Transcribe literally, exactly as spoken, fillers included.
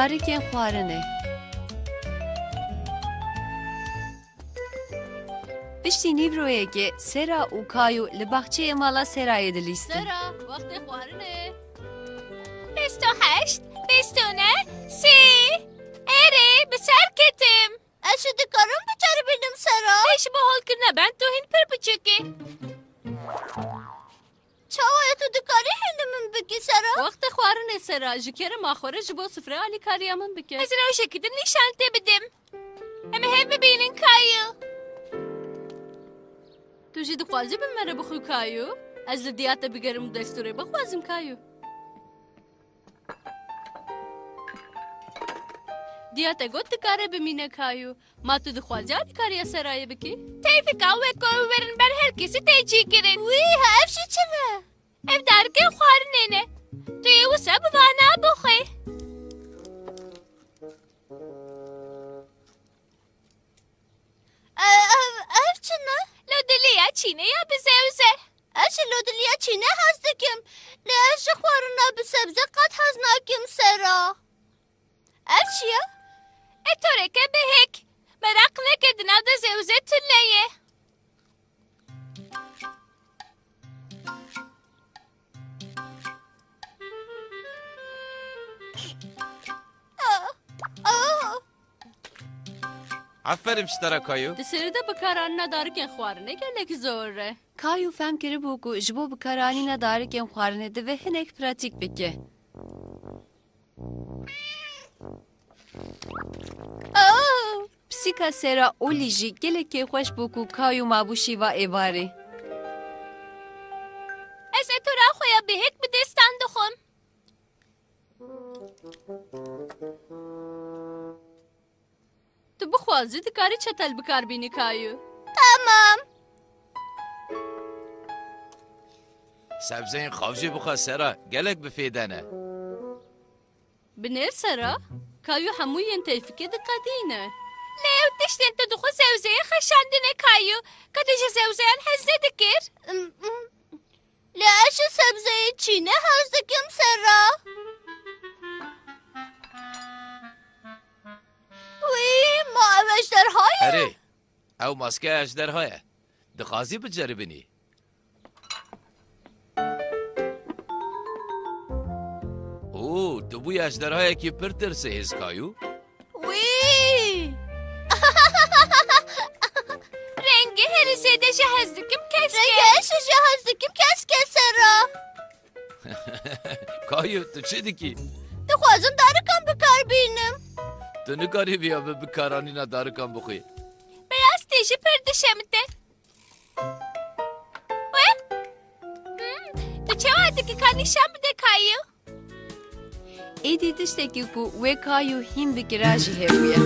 Darikên xwarinê. Piştî nîvroyekê Sera û Kayu li baxçeyê mala Serayê dilîstin. Sera, wextê xwarinê. Bîst û heşt, bîst û neh, sî. Erê, bi ser ketim. Ez jî dikarim biceribînim, Sera? Lê ji bo holkirina ben tu hîn pir biçûk î. Çawa ye, tu dikarî hîn li min bikî, Sera? Wextê xwarinê, Sera, ji kerema xwe re ji bo sifre alîkariya min bike. Ez rewşekî din nîşan te bidim. Em ê hev bibînin, Kayu. Tu jî dixwazî bi me re bixwî, Kayu? Ez li diya te bigerim û destûrê bixwazim, Kayu. Diya te got dikare bimîne, Kayu. Ma tu dixwazî alîkariya Serayê bikî? Teyfika wek ku ew werin ber her kesî tê çêkirin. Wî, ev jî çi ne? Ev darikên xwarinê ne. Tu yê wisa bi vana bixwî. E, ev, ev çi ne? Lodiliya çînê ya bi zewze. Ez ji lodiliya çînê hez dikim. Lê ez ji xwarina bi sebze qet hez nakim, Sera. Ev çi ye? Etoreke bihek. Meraq neke, di nav de zewze tune ye. Ah, ah. Aferin ji te re, Kayo. Di serî de bikaranîna darikên xwarinê gelek zor e. Kayo fehm kiribû ku ji bo bikaranîna darikên xwarinê divê hinek pratîk bike. Oh! Pisîka Sera Olî jî gelek kêfxweş bû ku Kayo mabû şîva êvarê. Ez etora xwe ya bihek bi destan dixwim. Tu bixwazî dikarî çetel bi kar bînî, Kayu. Tamam. Sebzeyên xavjê bixwe, Sera, gelek bi fêde ne. Binêr, Sera, Kayu hemû yên teyfikê diqedîne. Lê ew tiştên tu dixwe zewzeyê xeşandine, Kayu. Ka tu ji zewzeyan hez nedikir? Lê ez ji sebzeyê çînê hez dikim, Sera. Wî, ma ev ejderha ye? Erê, ew maskeya ejderha ye. Dixwazî biceribînî? Oo, tu bûyî ejderhayekî pir tirsêhêz, Kayu. Wî! Rengê herî zêde jê hez dikim kesk e. Rengê ez jî jê hez dikim kesk e, Sera. Kayu, tu çi dikî? Dixwazim darikan bi kar bînim. Tu nikarî viya bi bikaranîna darikan bixwî. Beyaz tê jî pir dişemite. We? Hmm, tu çawa dikî, ka nîşan bide, Kayu? Êdî tiştekî ku wê Kayu hîn bikira jî hebûye.